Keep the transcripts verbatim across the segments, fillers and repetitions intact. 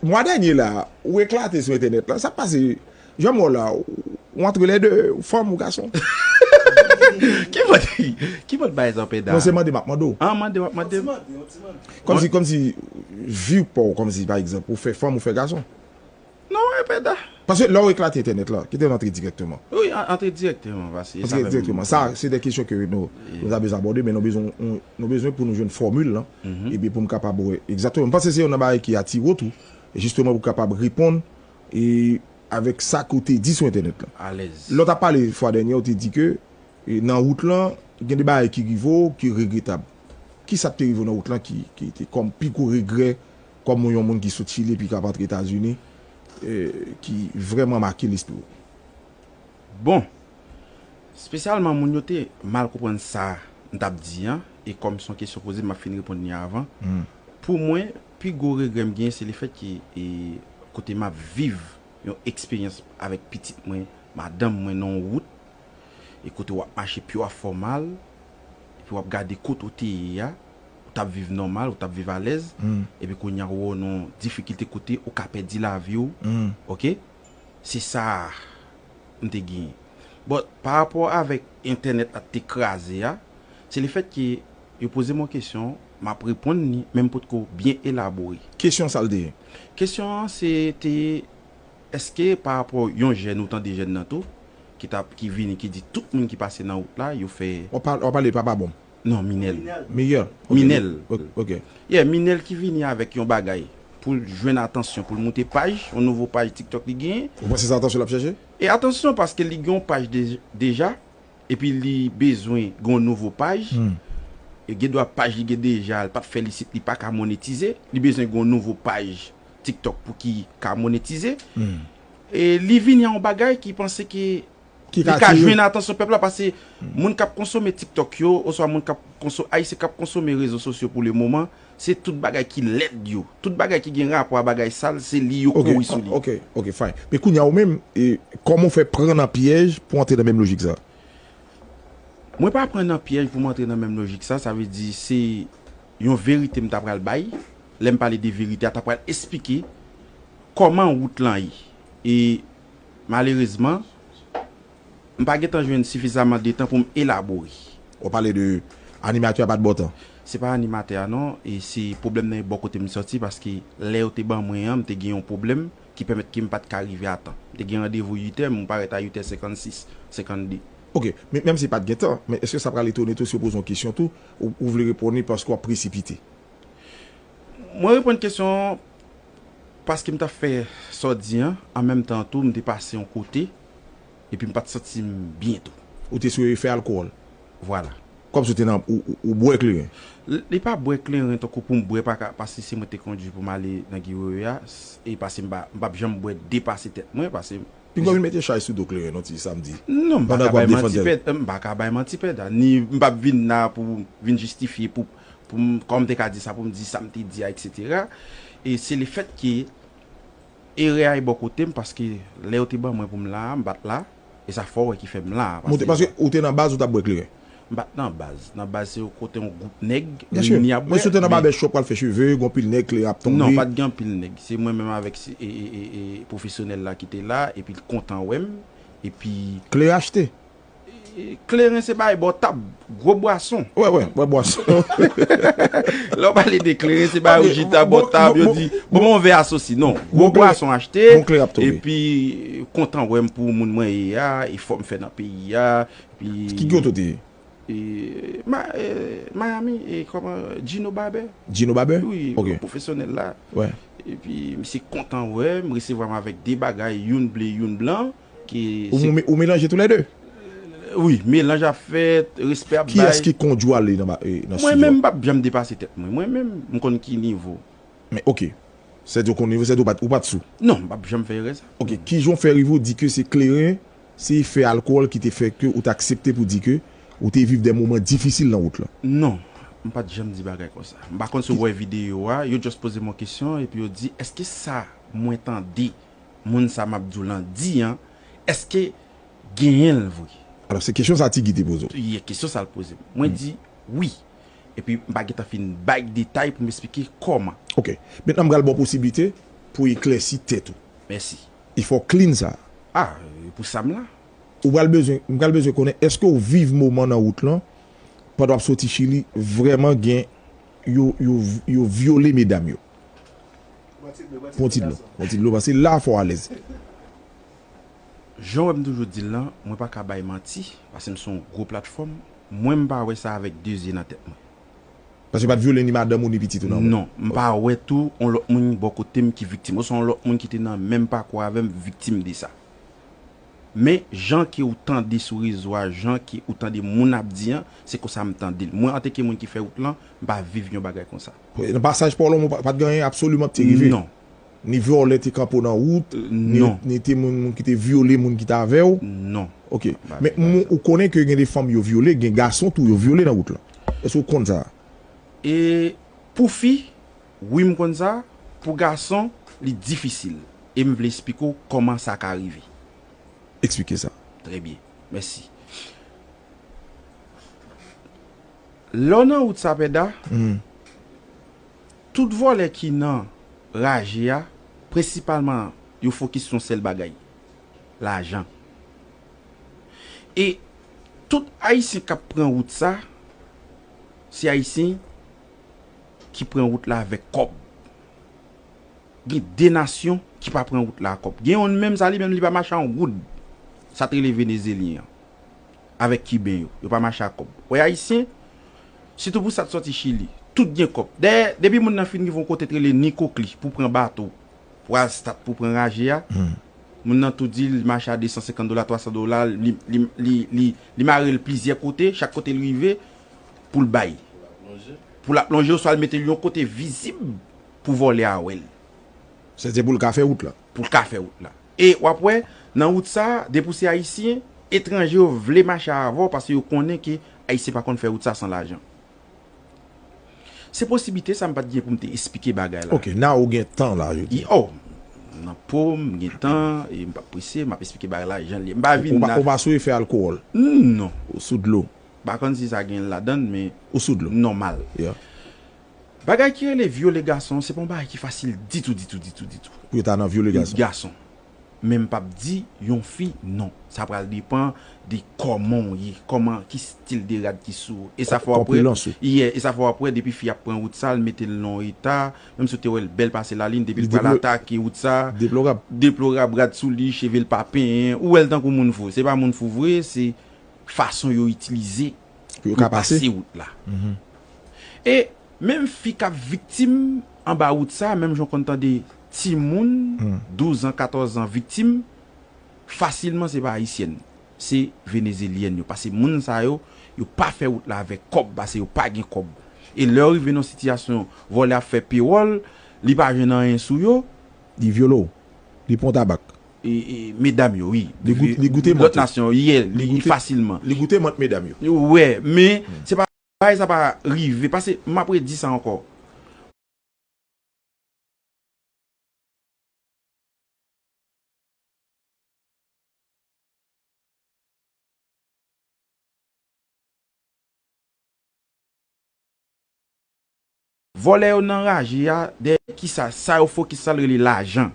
Mwa dènye la, ou eklate sou entènèt la. Sa k pase? Jan m wè w la, ou antre lè de, ou fanm ou gason? Ki bòt, ki bòt bagay sa w pè da? Non, se mande m ap mande w. An, mande w ap mande m. Kòmsi, kòmsi, vi w pa w, kòmsi, pa egzanp, ou fè fanm, ou fè gason. Non, e pè da. Paske lè w eklate entènèt la, kite w antre dirèkteman. Wi, an- antre dirèkteman. Paske sa Antre fè dirèkteman. Sa, se de kesyon ke nou, nou ta bezwen abòde, men nou bezwen, nou, nou bezwen pou nou jwenn fòmil lan. Epi pou m kapab wè egzakteman. M panse se youn nan bagay ki atire w tou. E jisteman pou w kapab reponn e avèk sa ke w te di sou entènèt lan. Alèz. Lè w t ap pale fwa dènye, w te di ke e nan wout lan, gen de bagay ki rive w ki regretab. Ki sa k te rive w nan wout lan ki, ki te kòm pi gwo regrè, kòm yon moun ki sot Chili epi k ap antre Etazini, e, ki vrèman make lespri w? Bon, espesyalman moun yo te mal konprann sa m t ap di an, e kòm se yon kesyon poze m ap fin reponn li avan. Pou mwen, pi gwo regrè m genyen se lefèt ke e, kote m ap viv yon eksperyans avèk pitit mwen, madanm mwen nan yon wout, e kote w ap mache pye w ap fè w mal, epi w ap gade kote w te ye a, ou t ap viv nòmal, ou t ap viv alèz, epi kounye a ou wè w nan yon difikilte kote ou ka pèdi lavi w, oke? Se sa a m te genyen. But, pa rapò avèk entènèt la te kraze a, se lefèt ke yo poze m yon kesyon, m ap reponn li, men m potko byen elabore. Kesyon sa l te ye? Kesyon an se te, èske pa rapò yon jèn, ou tande jèn nan tou, ki t ap, ki vini, ki di tout moun ki pase nan wout la, yo fè. W ap pale, w ap pale papa bon. Non, Minèl. Miguel. Minèl. Ok. Yeah, Minèl ki vini avèk yon bagay pou l jwenn atansyon, pou l moute paj, yon nouvo paj TikTok li genyen. Ou panse se atansyon l ap chèche? E atansyon, paske li gen yon paj de- deja, epi li bezwen gen yon nouvo paj. E gen dwa paj li gen deja, l pa t fè l isit, li pa ka monetize. Li bezwen gen yon nouvo paj TikTok pou ki ka monetize. E li vini a yon bagay ki panse ke Ki li ka atire. Jwenn atansyon pèp la, paske moun k ap konsome TikTok yo, oswa moun k ap konso- Ayisyen k ap konsome rezo sosyo pou le moman, se tout bagay ki lèd yo. Tout bagay ki gen rapò a bagay sal, se li yo Ok, kouri sou li. Ok, ok, fine. Men kounye a ou menm, e, kòman w fè pran nan pyèj pou antre nan menm lojik sa? Mwen pa pran nan pyèj pou m antre nan menm lojik sa, sa vle di se yon verite m ta pral bay. Lè m pale de verite a, ta pral esplike kòman wout lan ye. E malerezman, m pa gentan jwenn sifizaman de tan pou m elabore. Ou pale de animatè a pa t ba w tan. Se pa animatè a non, e se pwoblèm nan e bò kote m sòti, paske lè yo te ban mwen an, m te gen yon pwoblèm ki pèmèt ke m pa t ka rive a tan. M te gen randevou uit è, m parèt a uit è senkannsis, senkannde. Ok, men menm si pa t gen tan, men èske sa pral etone tou si yo poze yon kesyon tou, ou, ou vle reponn li paske w ap presipite? Mwen reponn kesyon an paske m t ap fè sa w di an, an menm tan tou, m te pase yon kote, epi m pa t santi m byen tou. Ou te sou efè alkòl? Vwala. Kòmsi w te nan, ou, ou, ou bwè kleren? L- Li pa bwè kleren tankou pou m bwè pa ka, paske se mwen te kondui pou m ale nan giwewe a, s- e paske m pa, m p ap janm bwè depase tèt mwen, paske Piga w vin mete chay sou do kleren non ti samdi. Non, m pa Pandan ka w ap bay defann manti tèt. Pè Da, m pa ka bay manti Pè Da. Ni m p ap vin la pou vin jistifye pou, pou m, kòman m te ka di sa, pou m di sa m te di a, etsetera. E se lefèt ke erè a e bò kote m, paske lè yo te ban mwen pou m la a, m pa t la, e sa fè w wè ki fè m la a. Monte, paske ou te nan baz ou t ap bwè kleren. M pa t nan baz. Nan baz se yon kote yon gwoup nèg Byen si. reyini ap Men si w te nan bwè. Barbè Shop pral fè cheve, gon pil nèg kleren ap tonbe. Non, pa t gen anpil nèg. Se mwen menm avèk se- e, e, e, e pwofesyonèl la ki te la, epi l kontan wè m, epi Kleren achte. E, kleren se bagay bò tab, gwo bwason. Wè, wè, wè, bwason. Lè w pale de kleren, se bagay ou Ok, chita bò bon, tab, bon, yo bon, di, bon, bon, yon vè asosi. Non, gwo bon kleren, bwason achte, bon kleren ap tonbe. Epi kontan wè m pou moun mwen ye a, efò m fè nan peyi a, epi Ki kote w te ye? E, Ma- e, Miami, e kòman, Gino Barber. Gino Barber? Wi, Ok. Pwofesyonèl la. Wè. Epi misye kontan wè m, resevwa m avèk de bagay, youn ble, youn blan. Ki Ou, se- ou me- ou melanje toulède? Wi, melanj ap fèt, respè ap bay. Kiyès ki kondui w ale nan ba- e, nan Mwen estidyo menm, a? M p ap janm depase tèt mwen. Mwen menm, m konn ki nivo. Men, ok. Sèdi w konn nivo, sèdi w pa t- ou pa t sou. Non, m p ap janm fè erè sa. Ok, kijan w fè rive w di ke se kleren, se efè alkòl ki te fè ke ou t aksepte pou di ke ou te viv de moman difisil nan wout lan? Non, m pa t janm di bagay konsa. M pa konn si w wè videyo a, yo just poze m yon kesyon, epi yo di, èske sa mwen tande moun sa m ap di w lan di an, èske genyen l vre? Alò, se kesyon sa Tiggy te poze w. Ye, kesyon sa l poze m. Mwen di, wi. Epi m pa gentan fin bay detay pou m esplike kòman. Ok. Mentnan m pral ba w posiblite pou eklèsi tèt ou. Mèsi. E fò w clean sa. Ah, pou sa m la. Ou pral bezwen, m pral bezwen konnen èske w viv moman nan wout lan pandan w ap soti Chili vrèman gen yo, yo, yo vyole medam yo. Pran ti dlo, pran ti dlo, paske la fò w alèz. Jan w wè m toujou di l lan, mwen pa ka bay manti, paske m se yon gwo platfòm, mwen m pa wè sa avèk de zye nan tèt mwen. Paske yo pa t vyole ni madanm ou ni pitit ou nan. Non, m pa wè tou yon lòt moun bò kote m ki viktim, oswa yon lòt moun ki te nan menm pakou avè m viktim de sa. Men, jan ke ou tande sou rezo a, jan ke ou tande moun ap di an, se konsa m tande l. Mwen, antanke moun ki fè wout lan, m pa viv yon bagay konsa. Nan pasaj pa w lan, ou pa t gen anyen absoliman ki te rive? Non. Ni vòlè te kanpe w nan wout, ni, ni te moun, moun ki te vyole moun ki t avè w? Non. Ok. Men ou konnen ke gen de fanm yo vyole, gen gason tou yo vyole nan wout lan. Èske ou konn sa? E pou fi, wi m konn sa, pou gason, li difisil. E m vle eksplike w kòman sa ka rive. Eksplike sa. Trè byen. Mèsi. Lè w nan wout sa, Pèda, tout vòlè ki nan raje a, prensipalman, yo fokis sou yon sèl bagay, lajan. E tout Ayisyen k ap pran wout sa, se Ayisyen ki pran wout la avèk kòb. Gen de nasyon ki pa pran wout la ak kòb. Gen youn menm, sa li menm, li pa mache a yon goud. Sa t rele Venezelyen an. Avèk Kiben yo. Yo pa mache ak kòb. Wè Ayisyen, sitou pou sa t sòti Chili, tout gen kòb. Dayè, depi moun nan fin rive yon kote t rele Nikokli pou pran bato, pou al Stat pou pran raje a, moun nan tou di l mache a de san senkant dola, twa san dola, li, li, li, li, li mare l plizyè kote, chak kote l rive, pou l bay. Pou l ap lonje, oswa l mete l yon kote vizib pou vòlè a wè l. Sètadi pou l ka fè wout la. Pou l ka fè wout la. E w ap wè, nan wout sa a, depi w se Ayisyen, etranje yo vle mache avè w paske yo konnen ke Ayisyen pa konn fè wout sa san lajan. Se posiblite sa m pa t gen pou m te esplike bagay la. Ok, nan ou gen tan la, yo di. Oh, nan po m gen tan, e m pa prese, m ap esplike bagay la jan l ye. M pa vin la. Ou pa sou efè alkowòl? Non. Ou sou dlo? M pa konn si sa gen ladan l, men. Ou sou dlo? Nòmal. Yeah. Bagay ki rele vyole gason, se pa yon bagay ki fasil ditou, ditou, ditou, ditou. Pou yo ta nan vyole gason. Gason. Men m p ap di yon fi non. Sa pral depann de kòman w ye, kòman, ki stil de rad ki sou ou. E sa fè w ap wè, yeah, e sa fè w ap wè depi fi ap pran wout sa, l mete l nan yon eta, menm si w te wè l bèl pase lalin, depi l pral atake wout sa, deplorab, rad sou li, cheve l pa penyen, ou wè l tankou moun fou. Se pa moun fou vre, se fason yo itilize pou yo ka pase wout la. E menm fi k ap viktim anba wout sa, menm jan w konn tande timoun, douz an, katòz an viktim, fasilman se pa ayisyèn, se venezelyèn yo. Paske moun sa yo, yo pa fè wout la avèk kòb, paske yo pa gen kòb. E lè yo rive nan sitiyasyon vòlè ap fè pewòl, li pa jwenn anyen sou yo. Li vyole w. Li pran w tabak. E, e, medam yo, wi. Li goute, li goute mant ou. Lòt nasyon, yeah, li fasilman. Li goute mant medam yo. Wi, men se pa, bagay sa pa rive. Paske m ap redi sa ankò. Vòlè yo nan raje a, dèyè kisa? Sa yo fokis sa l rele lajan.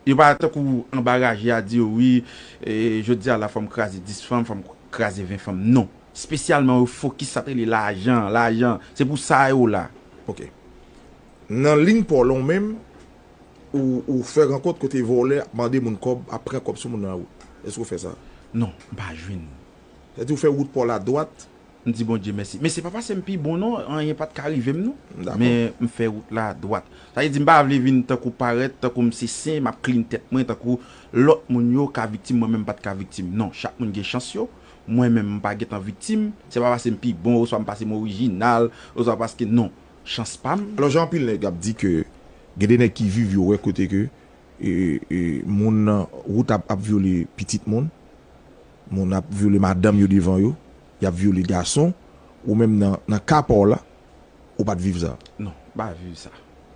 Yo pa tankou anba raje a di yo, wi, e, jodi a la fò m kraze dis fanm, fò m kraze ven fanm. Non. Espesyalman yo fokis sa t rele lajan, lajan. Se pou sa yo la. Ok. Nan liy pa w lan ou menm, ou, ou fè rankont kote vòlè ap mande moun kòb, ap pran kòb sou moun nan lawout. Èske w fè sa? Non, m pa jwenn. Sètadi ou fè wout pa w la dwat, M di Bondye mèsi. Men se pa paske m pi bon non, anyen pa t ka rive m non. Men m fè wout la dwat. Sa vle di m pa vle vin tankou parèt, tankou m se sen, m ap clean tèt mwen, tankou lòt moun yo ka viktim, mwen menm m pa t ka viktim. Non, chak moun gen chans yo. Mwen menm m pa gentan viktim. Se pa paske m pi bon, oswa m paske m orijinal, oswa paske non. Chans pa m. Alò jan anpil nèg ap di ke gen de nèg ki viv yo wè kote ke e, e, moun nan wout ap, ap vyole pitit moun, moun ap vyole madanm yo devan yo, y ap vyole gason, ou menm nan, nan ka pa w la, ou pa t viv sa. Non, m pa viv sa.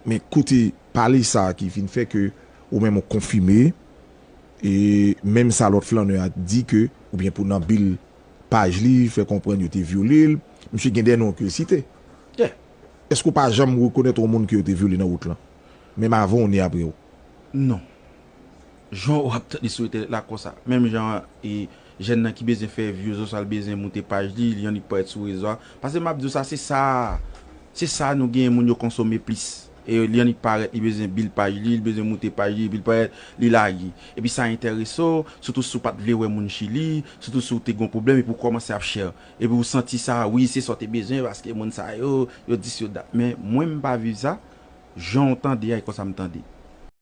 Men koute pale sa a ki vin fè ke ou menm ou konfime, e menm sa lòt flannè a di ke, oubyen pou nan bil paj li, fè konprann yo te vyole l, misye gen de non ke l site. Yeah. Èske w pa janm rekonèt yon moun ke yo te vyole nan wout lan? Menm avan w ni apre w? Non. Jan w ap tande sou entènèt la konsa. Menm jan e jèn nan ki bezwen fè views oswa l bezwen moute paj li, li annik parèt sou rezo a. Paske m ap di w sa, se sa. Se sa nou genyen moun yo konsome plis. E li annik parèt, li bezwen build paj li, li bezwen moute paj li, epi l parèt, li lage. Epi sa enterese w, sitou si w pa t vle wè moun Chili, sitou si w te gen yon pwoblèm, epi w kòmanse ap share. Epi w santi sa, wi, se sa w te bezwen, paske moun sa yo, yo dis yo dat. Men mwen m pa viv sa, jan w tande a, e konsa m tande.